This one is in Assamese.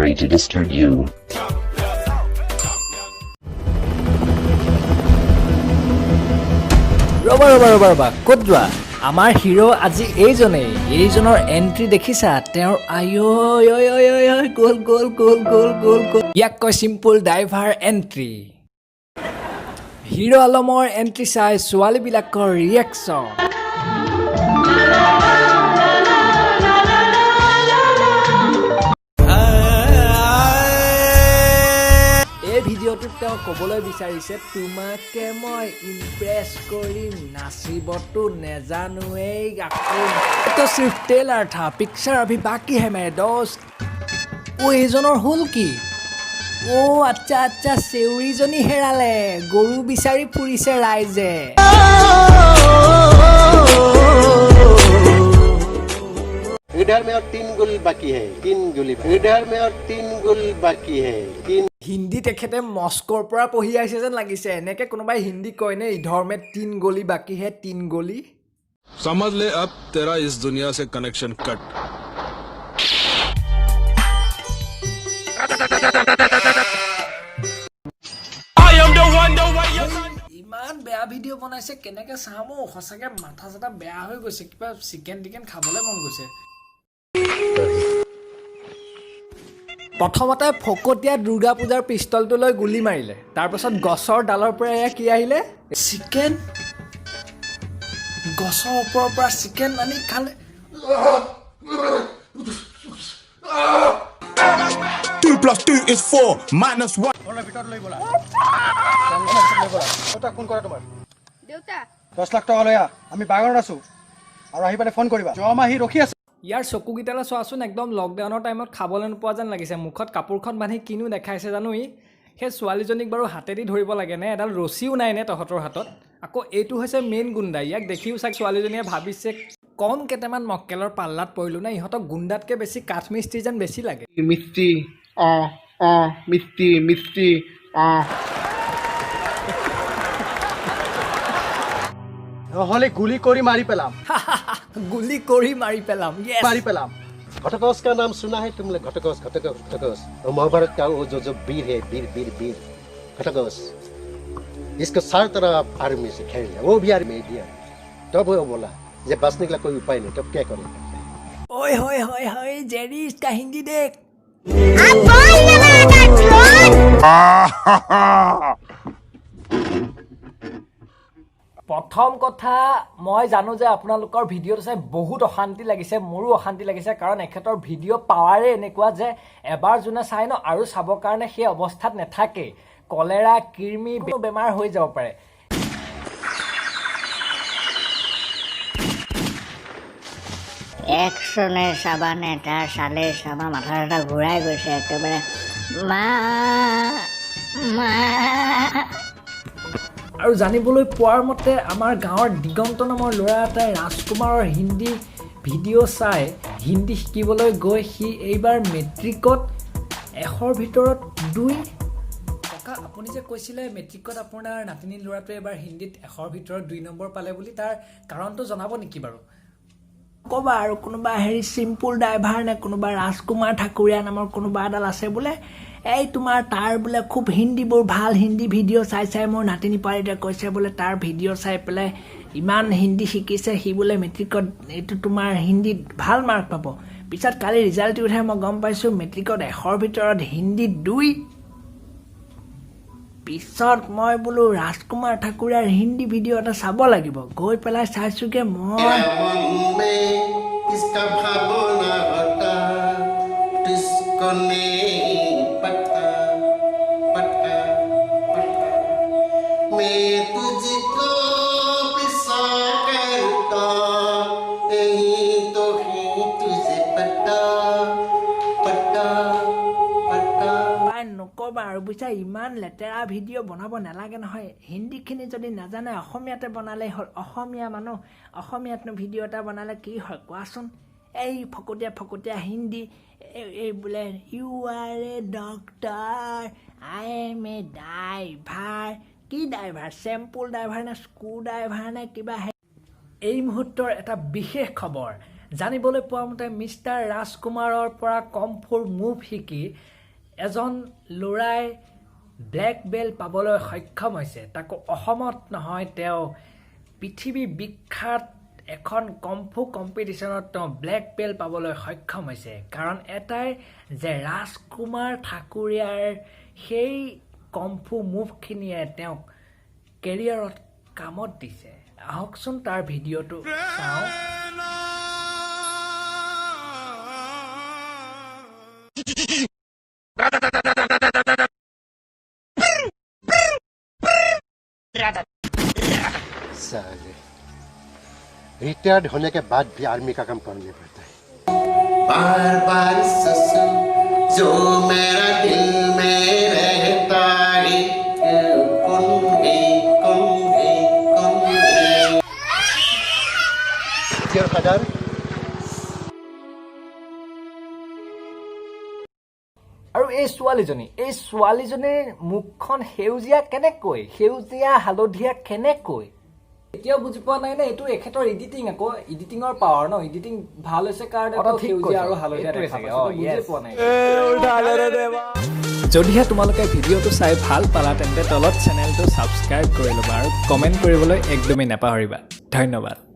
Sorry to disturb you. ৰ'বা ৰ'বা ৰ'বা ৰ'বা, ক'ত যোৱা? আমাৰ হিৰ' আজি এইজনেই। এইজনৰ এণ্ট্ৰি দেখিছা? তেওঁৰ আই ঐ ঐ ঐ ঐ ঐ, গ'ল গ'ল গ'ল গ'ল গ'ল গ'ল। ইয়াক কয় চিম্পুল ড্ৰাইভাৰ এণ্ট্ৰি। হিৰ' আলমৰ এণ্ট্ৰি চাই ছোৱালীবিলাকৰ ৰিয়েকশ্যন। এই ভিডিঅ'টোত তেওঁ ক'বলৈ বিচাৰিছে, তোমাকে মই ইমপ্ৰেছ কৰিম, নাচিবতো নেজানোৱেই। আকৌ তো सिर्फ ट्रेलर था, पिक्चर अभी बाकी है मेरे दोस्त। অ', এইজনৰ হ'ল কি? অ' আচ্ছা আচ্ছা, চেউৰীজনী হেৰালে, গৰু বিচাৰি ফুৰিছে ৰাইজে। इधर में और तीन गोल बाकी है, तीन गोली। इधर में और तीन गोल बाकी है, तीन। হিন্দী তেখেতে মস্কোৰ পৰা পঢ়ি আহিছে যেন লাগিছে। এনেকে কোনোবাই হিন্দী কয়নে, इधर में तीन गोली बाकी है, तीन गोली? समझ ले, अब तेरा इस दुनिया से कनेक्शन कट। ইমান বেয়া ভিডিঅ' বনাইছে, কেনেকে চাম অ'? সঁচাকে মাথা চাথা বেয়া হৈ গৈছে। কিবা চিকেন টিকেন খাবলৈ মন গৈছে। প্ৰথমতে ফকতীয়া দুৰ্গা পূজাৰ পিষ্টলটো লৈ গুলি মাৰিলে। তাৰপাছত গছৰ ডালৰ পৰা এয়া কি আহিলে? চিকেন। গছৰ ওপৰৰ পৰা চিকেন আনি খালে। 2 plus 2 is 4, minus 1. দেউতাক ফোন কৰা তোমাৰ। দেউতা। 10 লাখ টকা লৈ আহ, আমি বাগানত আছো আৰু আহি পেলাই ফোন কৰিবা। জম আহি ৰখি আছে। ইয়াৰ চকুকেইটালৈ চোৱাচোন, একদম লকডাউনৰ টাইমত খাবলৈ নোপোৱা যেন লাগিছে। মুখত কাপোৰখন বান্ধি কিনো দেখাইছে জানো ই? সেই ছোৱালীজনীক বাৰু হাতেদি ধৰিব লাগেনে? এডাল ৰছীও নাই নে তহঁতৰ হাতত? আকৌ এইটো হৈছে মেইন গুণ্ডা। ইয়াক দেখিও চাগে ছোৱালীজনীয়ে ভাবিছে, কম কেইটামান মক্কেলৰ পাল্লাত পৰিলোঁ নে? ইহঁতক গুণ্ডাতকৈ বেছি কাঠমিস্ত্ৰী যেন বেছি লাগে। মিস্ত্ৰি, অ অ, মিস্ত্ৰি মিস্ত্ৰি, অ। নহ'লে গুলি কৰি মাৰি পেলাম। গুলি কৰি মাৰি পেলাম, yes! মাৰি পেলাম। घटोत्कच का नाम सुना है तुमने? घटोत्कच, घटोत्कच, घटोत्कच और महाभारत का वो जो जो वीर है, वीर वीर वीर घटोत्कच, इसको चारों तरफ आर्मी से घेर लिया। वो भी आर्मी दिया, तब वो बोला ये बचने के लिए कोई उपाय नहीं, तब क्या करें? ঐ হয় হয় হয়, জেৰি, इसका हिंदी देख। अब बोल ना मादरचोद। প্ৰথম কথা, মই জানো যে আপোনালোকৰ ভিডিঅ'টো চাই বহুত অশান্তি লাগিছে। মোৰো অশান্তি লাগিছে, কাৰণ এখেতৰ ভিডিঅ' পাৱাৰে এনেকুৱা যে এবাৰ যোনে চাই ন, আৰু চাবৰ কাৰণে সেই অৱস্থাত নাথাকেই। কলেৰা, কৃমি বেমাৰ হৈ যাব পাৰে। একচনে চাবা নে তাৰ চালে চাবা, মাথা চাথা ঘূৰাই গৈছে একেবাৰে। মা মা। আৰু জানিবলৈ পোৱাৰ মতে আমাৰ গাঁৱৰ দিগন্ত নামৰ ল'ৰা এটাই ৰাজকুমাৰৰ হিন্দী ভিডিঅ' চাই হিন্দী শিকিবলৈ গৈ সি এইবাৰ মেট্ৰিকত 100ৰ ভিতৰত 2। ককা, আপুনি যে কৈছিলে মেট্ৰিকত আপোনাৰ নাতিনী ল'ৰাটোৱে এবাৰ হিন্দীত 100ৰ ভিতৰত 2 নম্বৰ পালে বুলি, তাৰ কাৰণটো জনাব নেকি বাৰু? ক'বা আৰু, কোনোবা হেৰি চিম্পুল ড্ৰাইভাৰ নে কোনোবা ৰাজকুমাৰ ঠাকুৰীয়া নামৰ কোনোবা এডাল আছে বোলে। এই তোমাৰ তাৰ বোলে খুব হিন্দীবোৰ ভাল, হিন্দী ভিডিঅ' চাই চাই মোৰ নাতিনী পাৰিতে কৈছে বোলে, তাৰ ভিডিঅ' চাই পেলাই ইমান হিন্দী শিকিছে সি বোলে, মেট্ৰিকত এইটো তোমাৰ হিন্দীত ভাল মাৰ্ক পাব। পিছত কালি ৰিজাল্ট উঠাই মই গম পাইছোঁ, মেট্ৰিকত 100ৰ ভিতৰত হিন্দীত 2। পিছত মই বোলো ৰাজকুমাৰ ঠাকুৰীয়াৰ হিন্দী ভিডিঅ' এটা চাব লাগিব। গৈ পেলাই চাইছোঁগৈ মই। मन में किसका भावना होता, किसको नहीं पता, पता पता। मैं तुझको पिसा करता, यही तो है तुझे पता, पता पता। পাই নক'বা আৰু বুজিছা, ইমান লেতেৰা ভিডিঅ' বনাব নালাগে নহয়। হিন্দীখিনি যদি নাজানে, অসমীয়াতে বনালেই হ'ল। অসমীয়া মানুহ, অসমীয়াতনো ভিডিঅ' এটা বনালে কি হয় কোৱাচোন? এই ফকতীয়া ফকতীয়া হিন্দী, এই বোলে "You are a doctor, I am a driver"। কি ড্ৰাইভাৰ? চেম্পুল ড্ৰাইভাৰ নে স্ক্ৰু ড্ৰাইভাৰ নে কিবা? এই মুহূৰ্তৰ এটা বিশেষ খবৰ, জানিবলৈ পোৱা মতে মিষ্টাৰ ৰাজকুমাৰৰ পৰা কমফুৰ মুভ শিকি এজন ল'ৰাই ব্লেক বেল্ট পাবলৈ সক্ষম হৈছে। তাকো অসমত নহয়, তেওঁ পৃথিৱী বিখ্যাত এখন কংফু কম্পিটিশ্যনত তেওঁ ব্লেক বেল্ট পাবলৈ সক্ষম হৈছে। কাৰণ এটাই যে ৰাজকুমাৰ ঠাকুৰীয়াৰ সেই কংফু মুভখিনিয়ে তেওঁক কেৰিয়াৰত কামত দিছে। আহকচোন, তাৰ ভিডিঅ'টো চাওঁ। साले, रिटायर्ड होने के बाद भी आर्मी का काम करने पड़ता है। बार बार ससु जो मेरा दिल में रहता है, कौन है, कौन है, कौन है? Dear father. আৰু এই ছোৱালীজনীৰ মুখখন সেউজীয়া কেনেকৈ, সেউজীয়া হালধীয়া কেনেকৈ, এতিয়াও বুজি পোৱা নাই নে? এইটো এখেতৰ এডিটিং আকৌ, এডিটিঙৰ পাৱাৰ ন। এডিটিং ভাল হৈছে কাৰণে সেউজীয়া আৰু হালধীয়া দেখা পাইছো, বুজিয়ে পোৱা নাই। যদিহে তোমালোকে ভিডিঅ'টো চাই ভাল পালা, তেন্তে তলত চেনেলটো ছাবস্ক্ৰাইব কৰি ল'বা আৰু কমেণ্ট কৰিবলৈ একদমেই নাপাহৰিবা। ধন্যবাদ।